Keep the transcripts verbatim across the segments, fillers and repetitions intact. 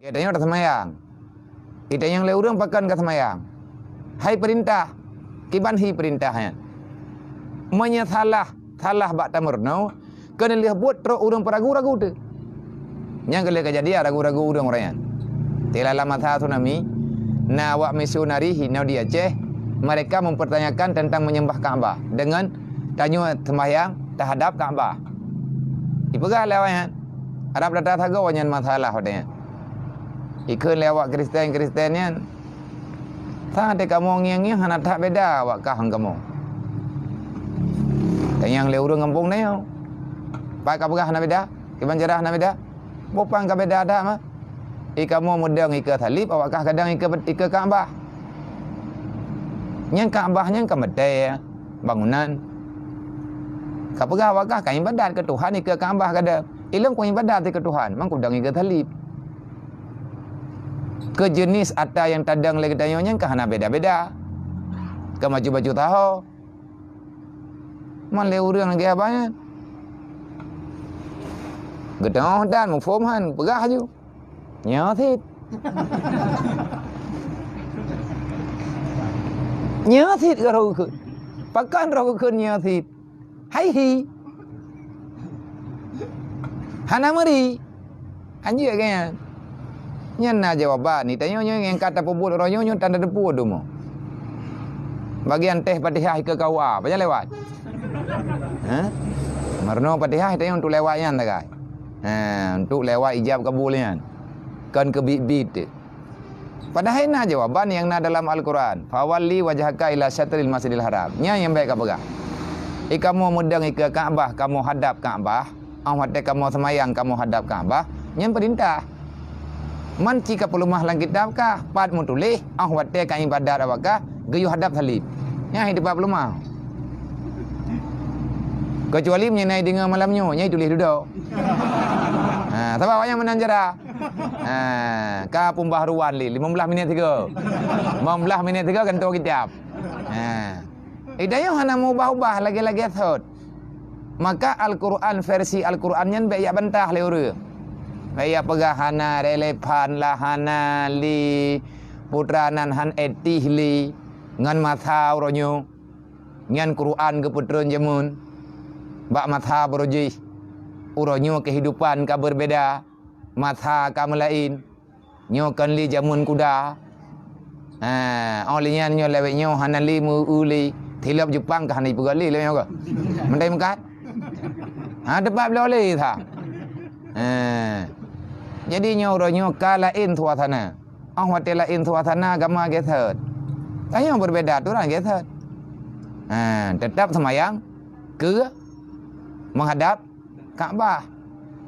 Geutanyoe taseumayang. Geutanyoe lé ureuëng pakon ka seumayang. Hai peurintah, kiban hi peurintah nyan. Meunyoe salah, salah bak tameurunoe, keuneulheueh buet trok ureuëng peuragu-ragu teuh. Nyang keuh lheueh keujadian ragu-ragu ureuëng-ureuëng nyan. Telah lam masa tsunami, na awak misionari hinoe di Aceh, mereka mempertanyakan tentang menyembah Ka'bah dengan tanyoe sembahyang terhadap Ka'bah. Dipeugah lé awak nyan, Arab data sagoe nyan masalah watée nyan. Ikheun lé awak Kristen-Kristen nyan, "Sa teuh kamoe ngieng-ngieng hana that beda awak kah ngon kamoe. Tanyong lé ureuëng gampông tanyoe, pat kapeugah hana beda? Kiban cara hana beda? Bukon ka beda that mah. I kamoe meudong ikeue salib, awak kah kadang ikeue, ikeue Ka'bah. Nyang Ka'bah nyan ka meuté bangunan. Kapeugah awak kah ka ibadat keu Tuhan ikeue Ka'bah kadang. Ilong ku ibadat keu Tuhan, mang kudong ikeue salib." Keu jeuneuh ata nyang tadong lé geutanyoe nyan ka hana beda-beda. Keu baju-baju taho. Man lé ureuëng lagée haba nyan. Geutanyoe dan muphom han, peugah laju. Nyoe cit. Nyoe cit ka roh geukheun. Pakon roh geukheun nyoe cit? Hai hi. Hana meuri. Anjeuet keu nyan. Nyan na jawaban. Geutanyoe nyoe nyang ka tapeubuet uroe nyoe, nyoe tanda teupeu dumo. Bagian teh Fatihah ikeue K U A, pajan lewat? Hah? Meurunoe Fatihah geutanyoe untuk lewat nyan sagai. Ha, untuk lewat ijab kabul nyan. Kon keu bit-bit teuh. Padahai na jawaban nyang na dalam Al-Quran, "Fawalli wajhaka ila syatril Masjidil Haram." Nyan nyang bék kapeugah. I kamoe meudong ikeue Ka'bah, kamoe hadab Ka'bah, óh watée kamoe seumayang kamoe hadab Ka'bah, nyan peurintah. Man ci ka peuleumah lam kitab kah, pat meutuléh, óh watée ka ibadat awak kah, geuyue hadab salib. Nyan hai teupeu peuleumah. Keucuali meunyoe na ideungoe malam nyoe, nyan ituléh dudoe. Ha, sabab awak nyan meunan cara. Ha, ka peumbahruan lé, limong blaih minit sigoe. Limong blaih minit sigoe gantoe kitab. Ha. Geutanyoe hana meuubah-ubah lagée-lagée thot. Maka Al-Quran, versi Al-Quran nyan bék jak bantah lé ureuëng. Bék jak peugah hana relevan lah, hana lé, putra nan han étih lé ngon masa uroe nyoe. Nyan Quran geupeutreun jameun bak masa baroe jih. Uroe nyoe keuhidupan ka beubeda, masa ka meulaén. Nyoe kon lé jameun kuda. Ha, óh lheueh nyan nyoe lawét nyoe hana lé meu-eu lé. Tilop Jepang ka hana jipeugah lé lawét nyoe ka. Meutai meukat. Ha, teupeu bloe lé sa. Ha. Jadi nyoe uroe nyoe ka laén suasana. Óh watée laén suasana agama geuseuet. Tanyoe beubeda aturan geuseuet. Ha, teutap seumayang keu meuhadab Ka'bah.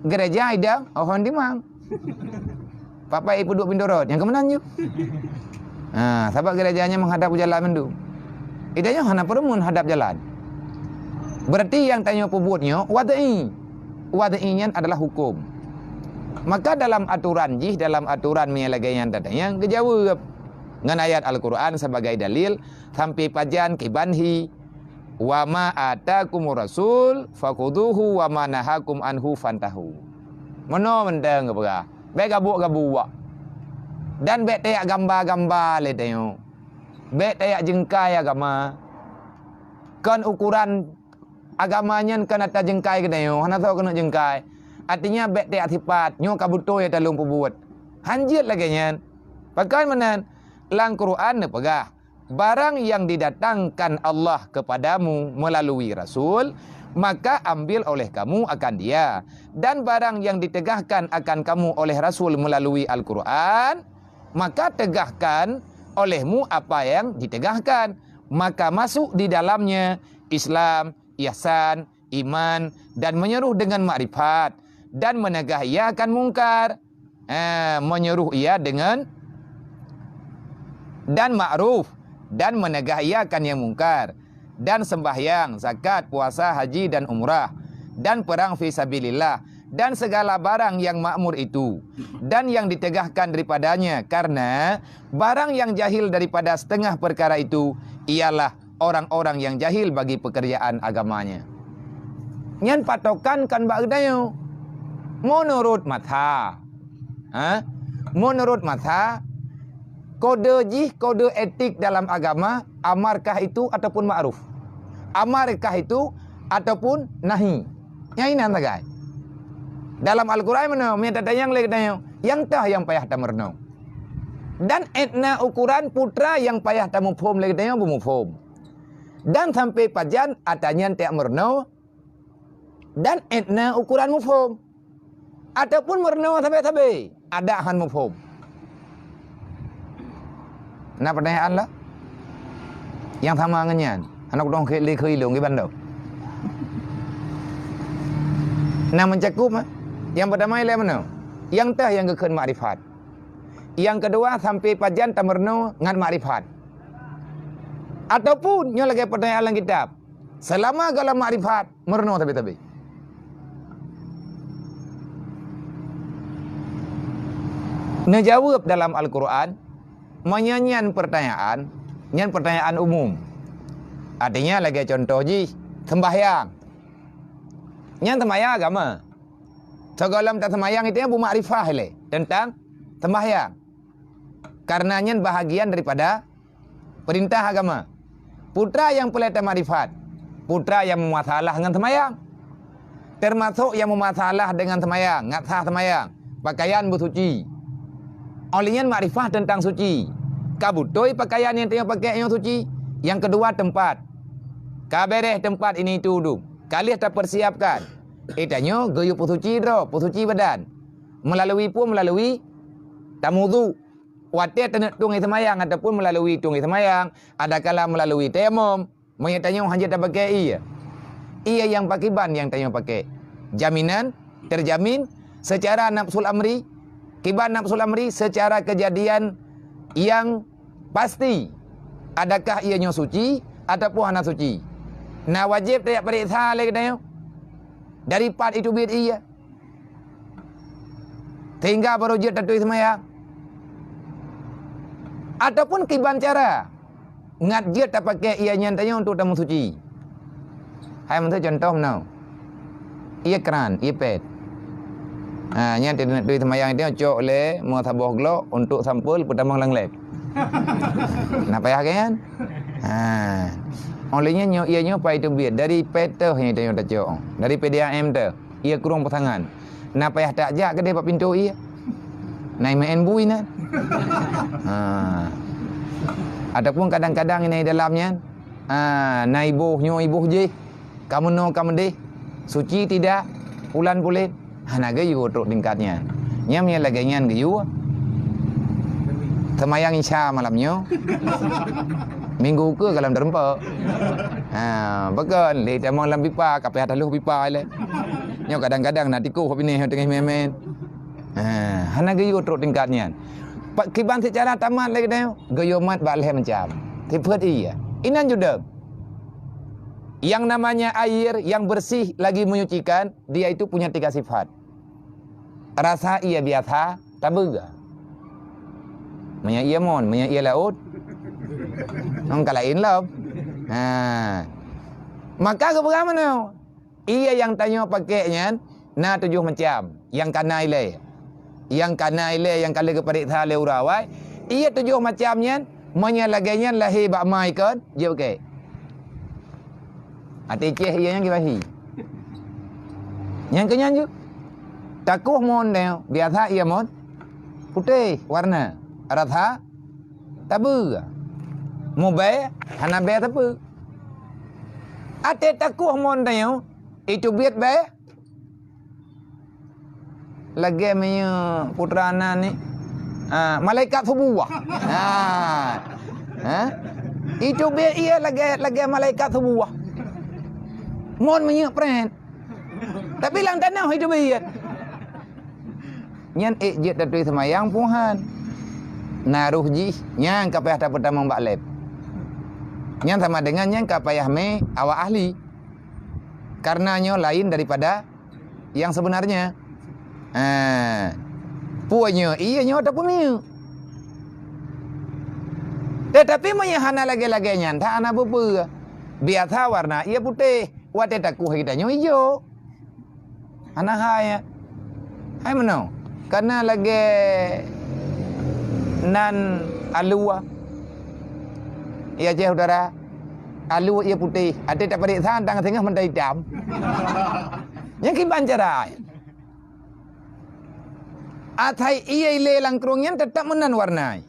Geureja idang, óh hon dimang. Papai ipeuduek pintoe rot, nyang keumeunang ju. Ha, sabab geureja nyan meuhadab u jalan mandum. Geutanyoe hana peureumeun hadab jalan. Berarti nyang tanyoe peubuet nyoe wad'i. Wad'i nyan adalah huköm. Maka dalam aturan jih, dalam aturan meunyoe lagée nyan tatanyong geujaweueb ngon ayat Al-Quran sebagai dalil, sampai pajan kiban hi, "Wa ma atakumur rasul fakhuduhu wa ma nahakum anhu fantahu." Meunoe mantong geupeugah, bék gabuek-gabuek. Dan bék tajak gamba-gamba lé tanyoe. Bék tajak jeungkai agama. Kon ukuran agama nyan kon ata jeungkai geutanyoe, hana soe keuneuk jeungkai. Artinya bék tajak sifat, nyoe ka beutôi nyang lôn peubuet. Hanjeuet lagée nyan. Pakon meunan? Lam Quran neupeugah, "Barang yang didatangkan Allah kepadamu melalui rasul, maka ambil oleh kamu akan dia. Dan barang yang ditegahkan akan kamu oleh rasul melalui Al-Quran, maka tegahkan olehmu apa yang ditegahkan. Maka masuk di dalamnya Islam, ihsan, iman, dan menyuruh dengan makrifat, dan menegah ia akan mungkar." Eh, menyuruh ia dengan dan makruf, dan menegah ia akan yang mungkar, dan sembahyang, zakat, puasa, haji, dan umrah, dan perang fi sabilillah, dan segala barang yang makmur itu, dan yang ditegahkan daripadanya, karena barang yang jahil daripada setengah perkara itu ialah orang-orang yang jahil bagi pekerjaan agamanya. Nyan patokan kan bak geutanyoe. Menurut mazhab. Ha? Menurut mazhab, kode jih kode etik dalam agama, amarkah itu ataupun ma'ruf. Amarkah itu ataupun nahi. Nyang inan sagai. Dalam Al-Quran meunoe, meunyo tatanyong lé geutanyoe, nyang toh nyang payah tameurunoe. Dan étna ukuran peue nyang payah tamuphom lé geutanyoe beumuphom. Dan sampai pajan atra nyan tajak meurunoe, dan étna ukuran muphom. Ataupun meurunoe sabe-sabe, adak han muphom. Na peutanyaan lah? Nyang sama ngon nyan, hana kudong keu lé keu ilong geubandoe. Na meucakup, eh? Nyang peutama ilée meunoe. Nyang toh nyang geukheun makrifat. Nyang keudua sampai pajan tameurunoe ngon makrifat. Ataupun nyoe lagée peutanyaan lam kitab, seulama gohlom makrifat, meurunoe tabi-tabi. Neujaweueb dalam Al-Quran, meunyoe nyan peutanyaan, nyan peutanyaan umum. Artinya lagée contoh jih, seumbahyang. Nyan seumbahyang agama. Sigohlom taseumayang itu nyan beumakrifah ilée teuntang seumbahyang. Kareuna nyan bahagian daripada peurintah agama. Peue nyang peureulée tamakrifat, peue nyang meumasalah ngon seumayang. Teumasok nyang meumasalah deungon seumayang, ngat sah seumayang, pakaian beusuci. Óh lheueh nyan makrifah teuntang suci. Ka beutôi pakaian nyang tanyoe pakék nyoe suci. Nyang keudua teumpat. Ka béréh teumpat ini itu udub. Ka lheueh tapeusiapkan. Eh, tanyoe geuyue peusuci droe, peusuci badan. Meulalu peue? Meulalu tamudhu. Watée taneuk tueng seumayang ataupun meulalu tueng seumayang, adakala meulalu tayamum, meunyoe tanyoe hana jeuet tapakék ié. Ié nyang pakriban nyang tanyoe pakék? Jaminan, terjamin secara nafsul amri. Kiban nafsul amri? Secara kejadian nyang pasti. Adakah ié nyoe suci ataupun hana suci? Na wajéb tajak pareksa lé geutanyoe dari pat iteubiet ié. Sehingga barô jeuet taturi seumayang. Ataupun kiban cara ngat jeuet tapakék ié nyan tanyoe untuk tameusuci. Hai meusu contoh meunoe. Ié kran, ié pet. Ha, nyan turi seumayang itu cok lé meusaboh glok untuk sampel peutamong lam lab. Na payah kan? Ha. Óh lheueh nyan nyoe ié nyoe pai teubiet dari pet teuh nyang tanyoe tacok. Dari P D A M teuh. Ié kurong peusangan. Na payah tajak keudeh bak pintoe ié. Na imeu'en bui na. Ha. Ataupun kadang-kadang inai dalam nyan, ha, na iboh nyoe iboh jih, ka meunoe ka meudeh, suci tidak, pulan pulet, hana geuyue trok tingkat nyan. Nyam nyang lagée nyan geuyue. Seumayang Isya malam nyoe. Minggu keue gohlom teurumpok. Ha, pakon lé tamong lam pipa, ka payah taloh pipa lé. Nyoe kadang-kadang na tikoh binéh teungoh meu'en. Ha, hana geuyue trok tingkat nyan. Pak kiban seucara tamat lé geutanyoe, geuyue mat bak lhée macam. Sifeuet ié. Inan judeb. Yang namanya air yang bersih lagi menyucikan, dia itu punya tiga sifat. Rasa ié biasa, tabeue. Meunyoe ié mon, meunyoe ié laôt, ngon ka laén lom. Ha. Maka geupeugah meunoe, ié nyang tanyoe pakék nyan na tujoh macam, nyang ka na ilée. Nyang ka na ilée, nyang ka lheueh geupareksa lé ureueng awai, ié tujoh macam nyan, meunyoe lagée nyan lahé bak ma ikon, jeuet pakék. Até céh ié nyan geubahi. Nyang keu nyan ju. Takoh mon deh, biasa ié mon putéh warna, rasa tabeue. Mubée hana bée sapeue. Até takoh mon tanyoe, iteubiet bée. Lagée meunyoe putra na ni, ah, malaikat subuh. Ah. Ha? Iteubiet ié lagée, lagée malaikat subuh. Mon meunyoe preh. Tapi lam tanoh iteubiet. Nyan ék jeuet taturi seumayang puhan. Na roh jih, nyan ka payah tapeutamong bak lab. Nyan sama dengan nyan ka payah mé awak ahli. Karena nyoe laén daripada nyang sebenarnya. Ha. Peue nyoe, ié nyoe ataupun minyeuk. Tetapi meunyoe hana lagée-lagée nyan, tak hana peue-peue. Biasa warna ié putéh, watée takoh geutanyoe ijo. Hana hai. Hai meunoe. Karena lagée Nan alue, ya Aceh Utara, alue ié putéh, até taparéksa tang singoh mantong itam. Nyan kiban cara. Asai ié ilée lam krueng nyan teutap meunan warna.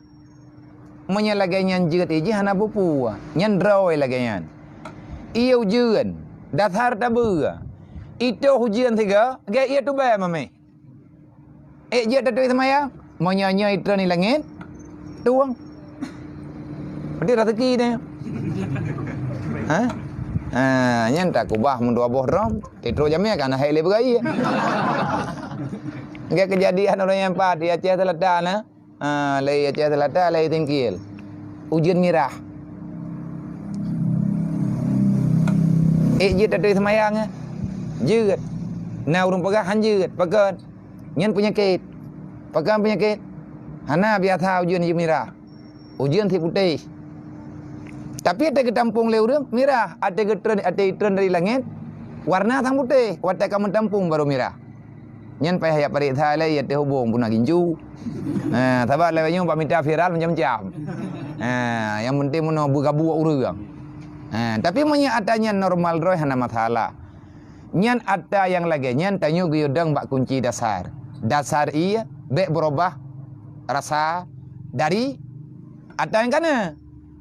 Meunyoe lagée nyan jeuet, ijih hana peue-peue, nyan droe lagée nyan. Ié ujeuen, dasar tabeue. Itoh ujeuen sigoe, gét ié tubée mameh. Ék jeuet taturi seumayang? Meunyoe nyoe itreun di langét, tueng. Berarti rezeki nyan. Ha? Ha, nyan takubah meudua boh drom, titroh jamé ka na hai lé beugaie. Enggak kejadian orang yang pat di Aceh Selatan, ha? Ha, lé Aceh Selatan, lé Tingkil. Ujeuen mirah. Ék jeuet taturi seumayang, eh? Jeuet. Na ureuëng peugah han jeuet, pakon? Nyan peunyakét. Pakon peunyakét? Hana biasa ujeuen jeuet mirah. Ujeuen sit putéh. Tapi até geutampong lé ureuëng mirah, até geutreun, até itreun dari langét, warna sang putéh, watée ka meutampong barô mirah. Nyan payah jak paréksa lé, ya teuhubong puna gincu. Ha, sabab lagée nyoe bak mita viral macam-macam. Ha, yang penting meunoe beugabuk ureuëng. Ha, tapi meunyoe ata nyan normal droe hana masalah. Nyan ata nyang lagée nyan tanyoe geuyue dong bak kunci dasar. Dasar ié bék beurubah rasa dari ata nyang kana.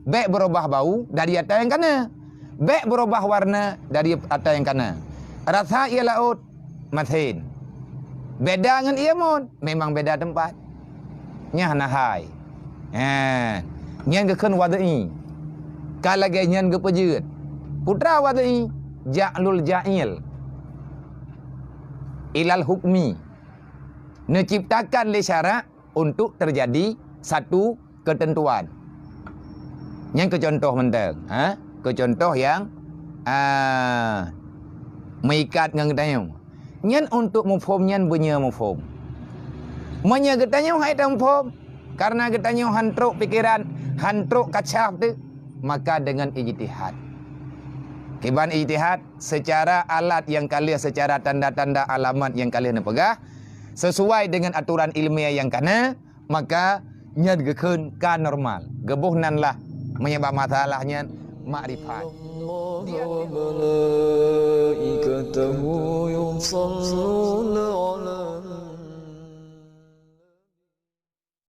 Bék beurubah bau dari ata nyang kana. Bék beurubah warna dari ata nyang kana. Rasa ié laôt masén. Beda ngon ié mon, memang beda teumpat. Nyan hana hai. Ha, nyan geukheun wad'i. Ka lagée nyan geupeujeuet. Peue teuma wad'i, ja'lul ja'il ilal hukmi. Neuciptakan lé syarak untuk terjadi satu ketentuan. Nyan keu contoh mantong, ha? Keu contoh nyang, ah, meuikat ngon geutanyoe. Nyan untuk muphom nyan beunyoe muphom. Meunyoe geutanyoe hai tamuphom, karena geutanyoe han trok pikeran, han trok kacab teuh, maka dengan ijtihad. Kiban ijtihad, secara alat nyang ka lheueh, secara tanda-tanda alamat nyang ka lheueh neupeugah, sesuai dengan aturan ilmiah nyang kana, maka nyan geukheun ka normal. Geuboh nan lah meunyoe bak masalah nyan makrifat. إن الله وملائكته يصلون على